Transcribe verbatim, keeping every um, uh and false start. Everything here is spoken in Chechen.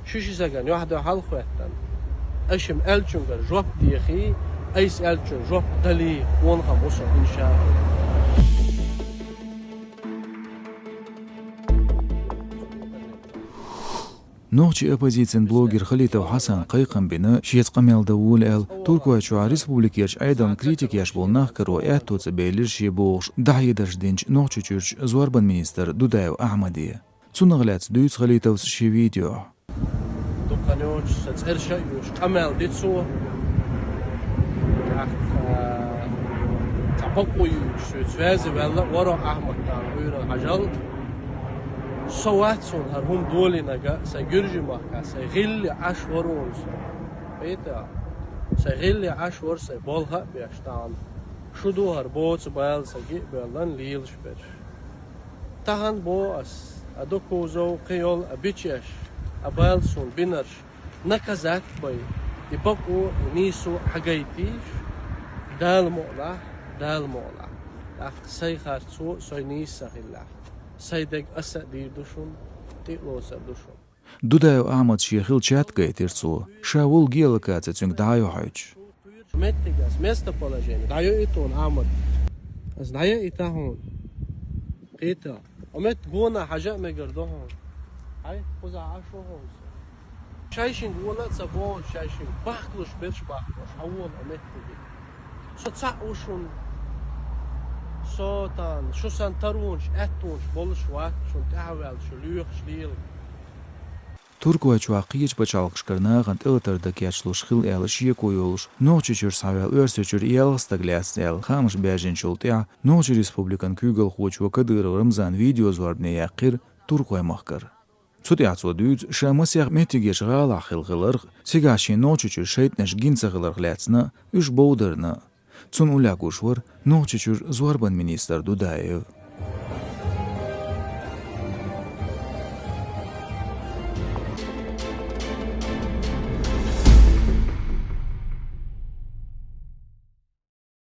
Шу ши сагана юхьа-дуьхьал хӀоьттина. Ай шим аьллачунгара жоп дехий, айса аьллачун жоп далий, къонахий ва со, иншааллахӀ. Нохчийн оппозицин блогер Халитов Хьасана кхайкхам бина, шеца къамел дан вола аьлла, Туркойчохь республикерчу Ӏедална критика еш болу нах каро аьтто ца белира шен бохуш, дӀахьедарш динчу Нохчийчуьрчу зорбан министр Дудаев Ахьмаде. Цунах лаьцна дуьйцу Халитовс шен видео. Дукха йоцуш, сан цӀераш а йоьшуш, къамел ди цо. ТӀаккха, а, цхьа бакъо юьйцуш, соьца связе ваьлла, ворхӀ Ахьмад-Тхан гӀуьйранна хьажал. Со вац хьуна хӀара хӀума долийнарг, сайн гуьржийн махкахь, сайн гӀилле Ӏаш вара хьуна со. Кхетий? Сайн гӀилле Ӏаш вара сайн болх а беш тахана. Шу ду хӀара боцу бала сан гиъ боьллан лелаш берш. Тахана боху ас, а Докузов, кхин йолу а бичеш, а бала суна бинарш наказать бай, и бакъо, и нийсо хьагайтийша, Дала мукъалахь, Дала мукъалахь. ТӀаккха сайн харцо, сайн нийса ца хиллехь, сайн дерг аса а дийр ду шуна, тӀе а лоцур ду шуна. Дудаев Ахьмада шен хилла чат гайтира цо, ша волу геолокаци цуьнга дӀа а йохьуьйтуш. Меттигас, местоположение дӀайоуьйту хьуна, Ахьмад. Ас дӀайоуьйту хьуна. Кхетий? Оцу метта гонах хьажа а мегар ду хьуна. Хьай, кхузахь Ӏаш ву хьуна со. Шайшинга вола а ца бохуш, шайшинга бахкалуш берш бахкалуш, хьан вола оцу меттиге. Со цхьаъ ву шуна. Со тахана, шу санна таронаш, аьттонаш болуш вац шуна тӀаьхьаваьлла шу лоьхуш лела. Туркойчохь кхечу пачхьалкхашкара нахана тӀелатар дан кечлуш хилла аьлла шеко йолуш, Нохчийчуьра схьаваьлла Оьрсийчуьра ялх стаг лаьцна аьлла хаамаш баьржинчул тӀаьхьа, Нохчийн Республикан куьйгалхочо Кадыров Рамзана видеозварбане яьккхира Туркойн махкара. Цу тӀехь цо дуьйцу, ша масех меттигерчу гӀалахь хилла хиларх, цигахь шен Нохчийчуьра шайтӀанаш гина ца хиларх лаьцна, уьш бовдарна. Цунна уллехь гуш вара Нохчийчуьра зорбан министр Дудаев.